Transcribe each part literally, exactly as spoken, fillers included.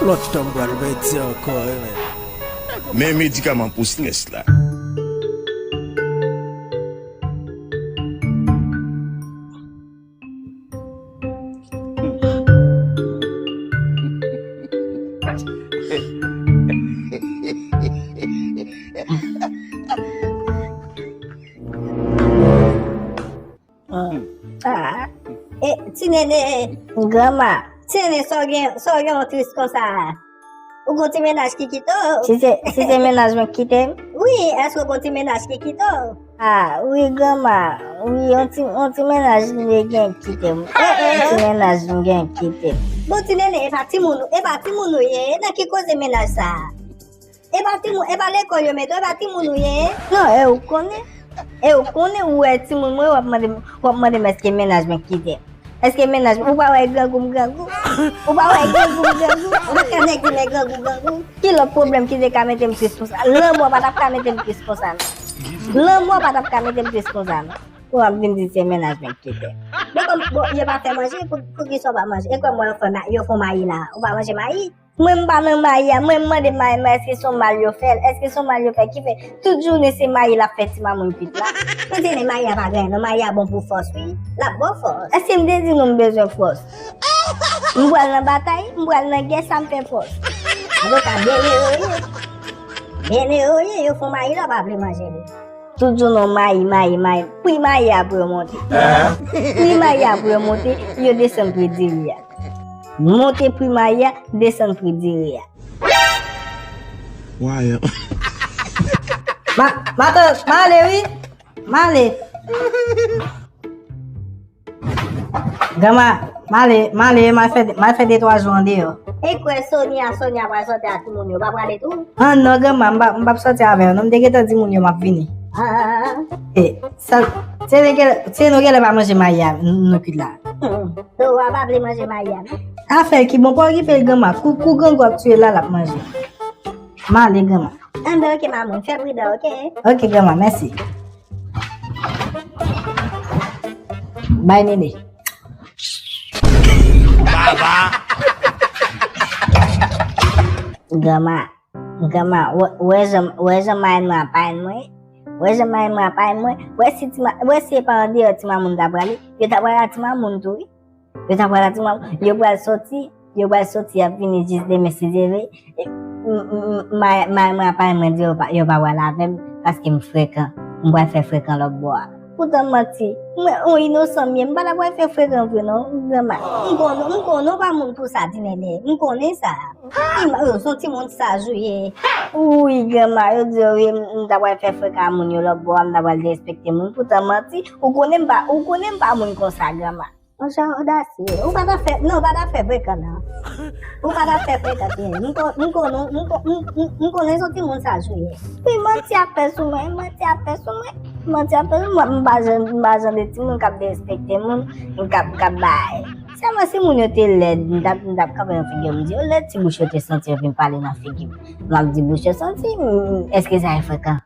Lòt tan m pral pèdi ankò wi men. Men medikaman pou strès la. Ah. E, ti nene. Granma. Ti nene, sa w gen, sa w gen yon tris konsa a? Ou gon ti mennaj ki kite w? Si se, si se mennaj mwen ki kite m? Wi, èske w gon ti mennaj ki kite w? Ah, wi, granma. Wi, yon ti, yon ti mennaj m te gen ki kite m. Yon ti mennaj m gen ki kite m. Bon, ti nene, e pa timoun, e pa timoun ou ye, nan ki koze mennaj sa a? E pa timoun, e pa lekòl yo mete w, e pa timoun ou ye. Non, e ou konnen. E ou konnen ou wè timoun mwen, w ap mande m, w ap mande m èske mennaj mwen kite m. Èske mennaj mwen, ou pa wè grangou m grangou? Ou pa wè grangou m grangou? Ou pa ka nèg di men grangou grangou? Ki lòt pwoblèm ki te ka mete m tris konsa? Lanmò pa t ap ka mete m tris konsa, non. Lanmò pa t ap ka mete m tris konsa, non. Ou ap vin di se mennaj mwen kite m. Bon, bon, yo pa fè manje, pou, poukisa w pa manje? E kòman yo fè ma-, yo fè mayi la? Ou pa manje mayi? Mwen m pa nan mayi a, mwen m mande mayi mwen èske se yon mal yo fè l, èske se yon mal yo fè l ki fè tout jounen se mayi l ap fè ti mamoun kuit la. Mwen te di mayi a pa gen non, mayi a bon pou fòs wi, l ap ba w fòs. Èske m te di nou m bezwen fòs? M pral nan batay, m pral nan gè, sa m fè fòs. Antouka, byen ere w ye. Byen ere w ye, yo fè w mayi la, w pa vle manje li. Tout jounen w mayi, mayi, mayi. Pri mayi a pou yo monte. Pri mayi a pou yo monte, yo desann pri diri a. Monte pri mayi a, desann pri diri a. Wayan. Ma, matant, m ale wi. M ale. Granma, m ale, m ale, m al fè, m al fè de twa jou andeyò. E kwè Sonia, Sonia pral sòti ak timoun yo, pa prale tou? Ah non, granma, m pa, m p ap sòti avè yo non, m te gentan di moun yo m ap vini. Ah. E, sa, se nou genlè, se nou genlè pa manje mayi a, n-, nou kuit la. Hmm. Dora pa vle manje mayi a non. Afè l ki bon, pa okipe l granma, kou, kou grangou ap tiye l la, l ap manje. M ale granma. Anben, oke, mamoun, fè pridan, oke? Oke, granma, mèsi. Bay nene. Baba. Granma, granma, wè, wè jan, wè jan marenn mwen ap parenn mwen. Wè jan marenn mwen ap parenn mwen. Wè si ti ma-, wè si e pa andeyò ti mamoun ta prale, yo ta prale ak ti mamoun tou wi. Yo ta pral la ti mwen, yo pral soti, yo pral soti, y ap vini jis demen si Dye vle. E, m, m, m, ma-, marenn mwen ak parenn mwen di yo pa, yo pa pral avè m, paske m frekan. M pral fè frekan lòt bò a. Poutan manti, mwen, yon inosan m ye, m pa ta pral fè frekan vre non, granma. M konnen, m konnen w pa moun pou sa, ti nene. M konnen sa. M, yo, se yon timoun saj ou ye. Wi, granma, yo di yo, wi, m, m ta pral fè frekan a moun yo lòt bò a, m ta pral derespekte moun. Poutan manti, ou konnen m pa, ou konnen m pa moun konsa, granma. Monchè odasye, ou pa ta fè, non, ou pa ta fè frekan non. Ou pa ta fè frekan, ti nene. M kon-, m konnen, m kon-, m, m, m konnen se yon timoun saj ou ye. Wi, manti ap fè sou mwen, manti ap fè sou mwen, manti ap fè sou mwen. M pa jan, m pa jan de timoun k ap derespekte moun, k ap, k ap bay. Sèlman si moun yo te lèd, m t ap, m t ap kanpe nan figi yo, m di yo lèd, ti bouch yo te santi yo vin pale nan figi m. M ap di bouch yo santi, m, èske sa e frekan?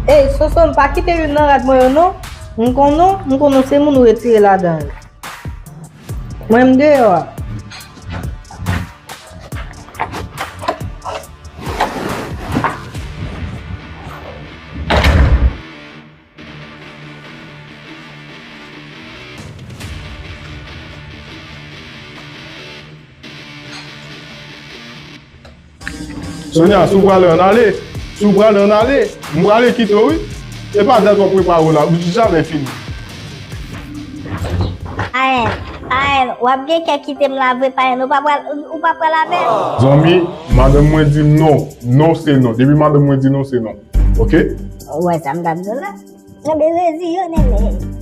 Ey, Soso, m pa kite youn nan rad mwen yo non. M konnen, m konnen se moun ou retire ladan yo. Mwen m deyò a. Sonia, si w prale, ann ale. Si w prale, ann ale. M prale kite w, wi. E pa dat w ap prepare w la, ou di jamè fini. Parenn, parenn, w ap gen kè kite m la vre, parenn. Ou pa pral, ou pa pral avè m? Zanmi, madanm mwen di non. Non, se non. Depi madanm mwen di non, se non. Oke? Ou wè sa m t ap di w la? Enben, rezi yo, nene.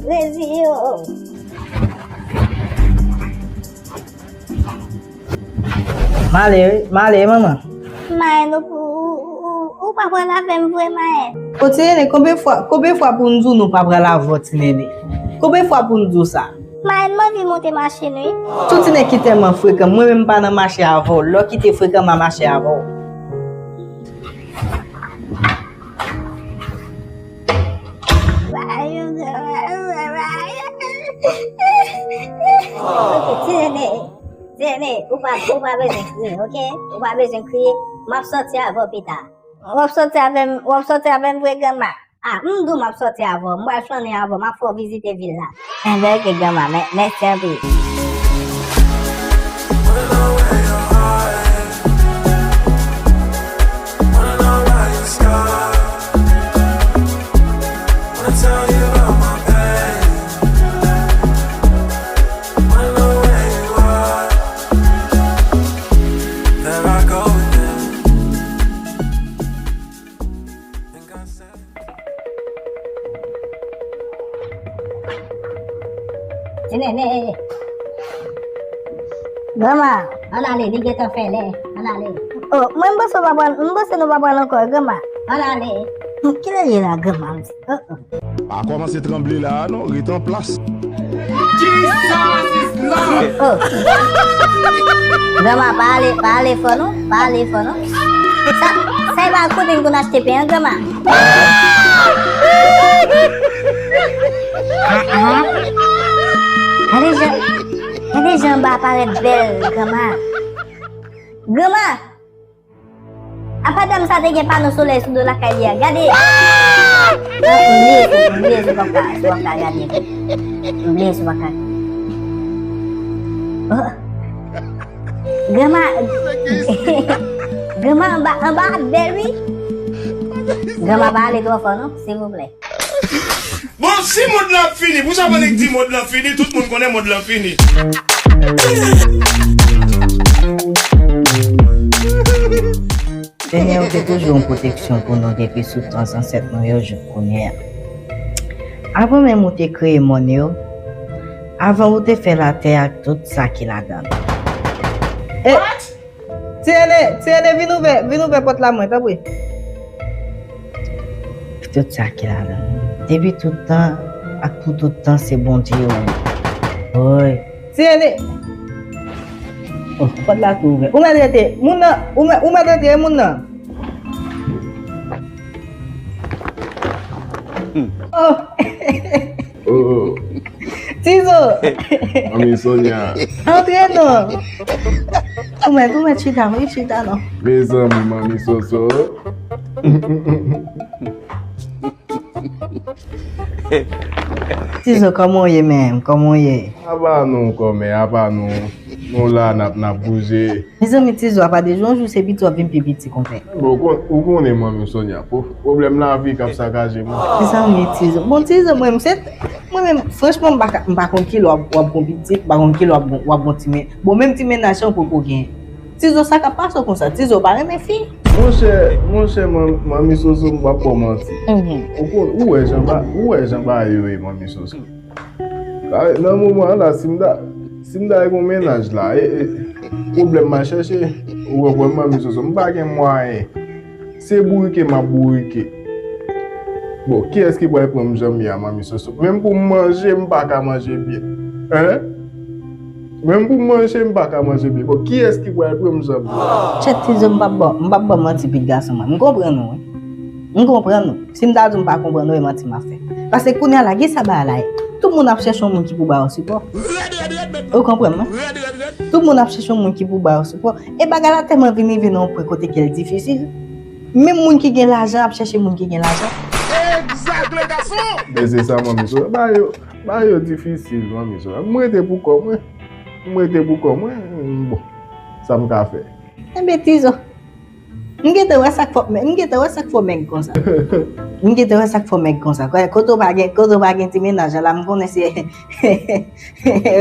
Rezi yo. M ale, wi. M ale, manman. Mayen, ou, ou, ou, ou, ou pa pral avè m vre, Mayen? O, ti nene, konbyen fwa, konbyen fwa pou n di w nou pa pral avè w, ti nene? Konbyen fwa pou n di w sa? Mayen, m anvi monte machin, wi. Tout ti nèg ki tèlman frekan, mwen menm m pa nan mache avè w. Lè w kite frekan, m a mache avè w. Oke, ti nene. Tiene, ou pa, ou pa bezwen kriye, oke? Ou pa bezwen kriye. M ap sòti avè w pita. W ap sòti avè m, w ap sòti avè m vre, granma? Ah, m di w m ap sòti avè w. M pral flannen avè w. M ap fè w vizite vil la. Enben, oke, granma. Mè-, mèsi anpil. Ti Nene. Granma. Ann ale, li gentan fè lè. Ann ale. Oh, mwen m panse w pa pral, m panse nou pa pral ankò, granma. Ann ale. Kilè l ye la, granma? Oh, oh. Pa kòmanse tranble la a non, ret an plas. Jesus is Lord! Oh. Granma, pa ale, pa ale fò non, pa ale fò non. Sa, sa e pa kote n konn achte pen an, granma? Ah, ah. Gade jan, gade jan anba a parèt bèl, granma. Granma! Apa dam sa te gen pano solèy sou do lakay li a? Gade! Ah, m bliye si, m bliye si w p ap ka, si w p ap ka gade. M bliye si w p ap ka. Oh. Granma, granma anba, anba a bèl wi. Granma pa ale twò fò non, silvouplè. Bon, si mond lan ap fini, pou sa pa nèg di mond lan fini, tout moun konnen mond lan fini. Senyè, ou te toujou yon pwoteksyon pou nou depi sou tan zansèt nou yo jouk kounye a. Avan menm ou te kreye mòn yo, avan ou te fè latè ak tout sa ki ladan l. E, What? Ti Ene, Ti Ene, vin ouvè, vin ouvè pòt la mwen, tanpri. Tout sa ki ladan l. Depi tout tan ak pou tout tan, se Bondye ou ye. Woy. Ti Ene. Oh, pòt la tou ouvè. Ou mèt rete. Moun nan, ou mèt, ou mèt rete, moun nan. Oh. Oh, oh. Tizo. Manmi Sonia. Antre non. Ou mèt, ou mèt chita, wi, chita non. Mezanmi, Manmi Soso. Tizo, kòman w ye menm? Kòman w ye? Apa nou, kòmè, apa nou? Nou la, n ap, n ap bouje. Mezanmi, Tizo, apa de jou an jou, se piti w ap vin pi piti, konpè. Bon, ou kon-, ou konnen Manmi Sonia, pwo-, pwoblèm lavi k ap sakaje mwen. Mezanmi, Tizo. Bon, Tizo, mwen, m se, mwen menm, franchman, m pa ka, m pa konn kilè w ap, w ap gon pitit, m pa konn kilè w ap gon, w ap gon ti men-, bon, menm ti mennaj sa ou poko gen. Tizo, sa k ap pase w konsa? Tizo pa renmen fi. Monchè, monchè, man-, Manmi Soso, m p ap ba w manti. Mhm. Ou kon-, ou wè jan ba-, ou wè jan bagay yo ye, Manmi Soso. Nan moman an la, si m ta, si m ta gen yon mennaj la, e, e, pwoblèm m a chèche, ou konprann, Manmi Soso, m pa gen mwayen. Se bourike m ap bourike. Bon, kiyès ki pral pran m jan m ye a, Manmi Soso? Menm pou m manje, m pa ka manje byen. Hein? Menm pou m manje, m pa ka manje byen. Bon, kiyès ki pral pran m jan m ye? Chèt Tizo, m p ap ba w, m p ap ba w manti, pitit gason mwen. M konprann ou, wi. M konprann ou. Si m ta di w m pa konprann ou, e manti m ap fè. Paske kounye a la, gen sa bagay la ye. Tout moun ap chèche yon moun ki pou ba yo sipò. Ou konprann mwen? Tout moun ap chèche yon moun ki pou ba yo sipò. E bagay la tèlman vin rive nan yon pwen kote ke l difisil. Menm moun ki gen lajan ap chèche moun ki gen lajan. Egzak, le gason! Men se sa, Manmi Soso. Ba yo, ba yo difisil, Manmi Soso. M rete pou kò mwen. M rete pou kò mwen. Bon, sa m ka fè? Enben, Tizo. M gentan wè sa k fè, m gentan wè sa k fè w mèg konsa. M gentan wè sa k fè w mèg konsa. Kote w pa gen, kote w pa gen ti mennaj la, m konnen se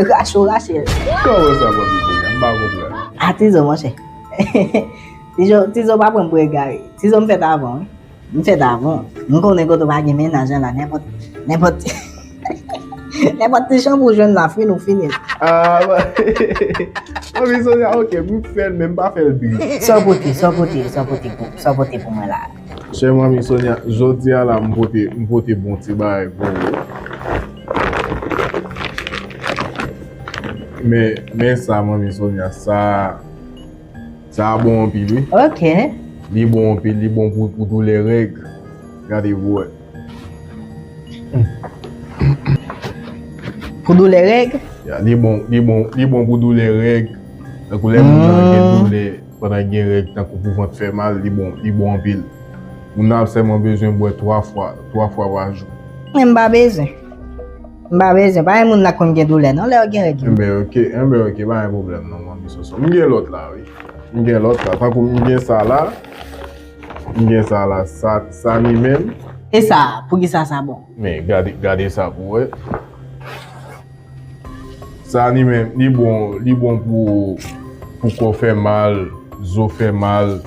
rache w rache l. Kòman sa, Manmi Sonia? M pa konprann. A, Tizo, monchè. Tizo, Tizo pa pran m pou egare. Tizo, m fèt avan, wi. M fèt avan. M konnen kote w pa gen mennaj la, nenpòt, nenpòt, nenpòt ti chanpou w jwenn la, fin ou fini. Ah, Manmi Sonia, ok, m fè l, men m pa fè l dri. Sa w pote, sa w pote, sa w pote pou, sa w pote pou mwen la? Chè Manmi Sonia, jodi a la, m pote, m pote bon ti bagay pou ou. Men, men sa, Manmi Sonia, sa, sa bon anpil, wi. Ok. Li bon anpil, li bon pou, pou doulè règ. Gade pou wè. Pou doulè règ? Ya, li bon, li bon, li bon pou doulè règ. Tankou lè moun nan gen doulè pandan gen règ, tankou pou vant fè mal, li bon, li bon anpil. Moun nan ap sèlman bezwen bwè twa fwa, twa fwa pa jou. Men m pa bezwen. M pa bezwen. Pa gen moun nan konn gen doulè non lè yo gen règ yo. Enben, oke, enben, oke, pa gen pwoblèm non, manmi Soso. M gen lòt la, wi. M gen lòt la. Tankou m gen sa la, m gen sa la, sa, sa ni menm. E sa, poukisa sa bon? Men, gade, gade sa pou wè. Sa ni menm, li bon, li bon pou, pou kò fè mal, zo fè mal.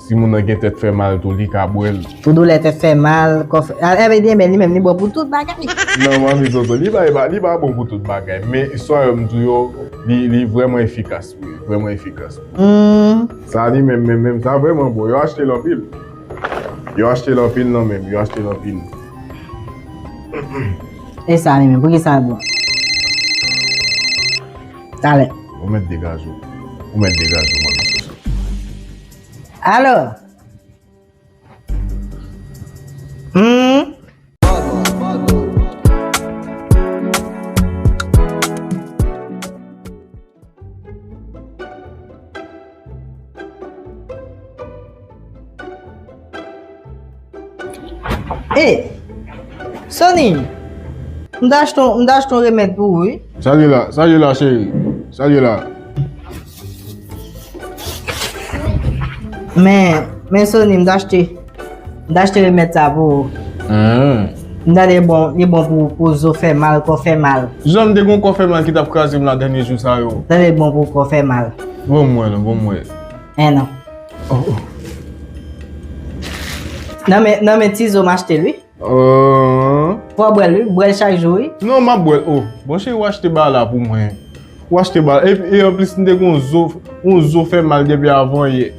Si moun nan gen tèt fè mal tou, li ka bwè l. Pou doulè tèt fè mal, kò fè, a, e, e, men li menm, li bon pou tout bagay. Non, manmi Soso, li pa, li pa, li pa bon pou tout bagay. Men, sa yo m di w yo, li, li vrèman efikas, wi, vrèman efikas. Hmm. Sa ni menm, menm, menm, sa vrèman bon. Yo achte l anpil. Yo achte l anpil non menm, yo achte l anpil. E sa li menm, poukisa l bon? Talè. Ou mèt degaje w. Ou mèt degaje w, manmi Soso. Alo? Hmm? Ey, Sony, m t achte, m t achte yon remèd pou ou, wi. Salye la, salye la, cheri. Salye la. Men, men Sony, m t achte, m t achte remèd sa pou ou. Hmm. M tande bon, li bon pou, pou zo fè mal, kò fè mal. Jan m te gon kò fè mal ki t ap kraze m la dènye jou sa yo. Tande bon pou kò fè mal. Bon mwen non, bon mwen. Eh non. Oh, oh. Nan men, nan men Tizo m achte l, wi. Oh. Fò w bwè l, wi. Bwè l chak jou, wi. Non, m ap bwè l. Oh, bon cheri, w achte ba la pou mwen. W achte ba la. E, e anplis, m te gen yon zo, yon zo fè mal depi avan yè.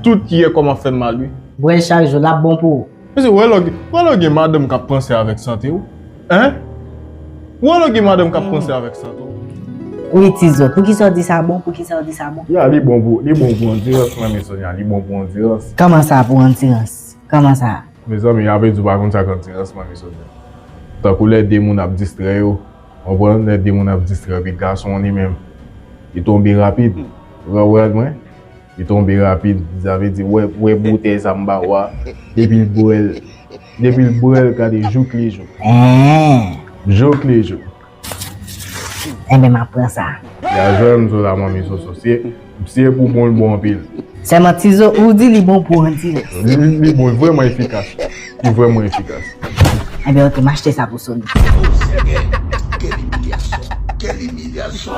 Tout yè kò m ap fè m mal, wi. Bwè l chak jou, l ap bon pou ou. Mesye, wè lè w gen, wè lè w gen madanm k ap panse avèk sante w? Hein? Wè lè w gen madanm k ap panse avèk sante w? Wi, Tizo, poukisa w di sa bon? Poukisa w di sa bon? Ya, li bon pou, li bon pou andirans, manmi Sonia, li bon pou andirans. Kòman sa pou andirans? Kòman sa? Mezanmi, apre di w pa konn sa k andirans, manmi Sonia. Tankou lè de moun ap distrè yo, w konprann? Lè de moun ap distrè yo, epi gason an li menm, li tonbe rapid. Ou konprann mwen? Li tonbe rapid, sa vle di, wè, wè boutèy sa m ba w a, depi l bwè l, depi l bwè l, gade, jouk li jou. Hein. Jouk li jou. Enben, m ap pran sa. Ya, jwè m di w la, manmi Soso, si, si e pou bon, l bon anpil. Sèlman Tizo, ou di li bon pou andirans. Li, li, li bon, li vrèman efikas. Li vrèman efikas. Enben, oke, m achte sa pou Sony. Quelle humiliation! Quelle humiliation!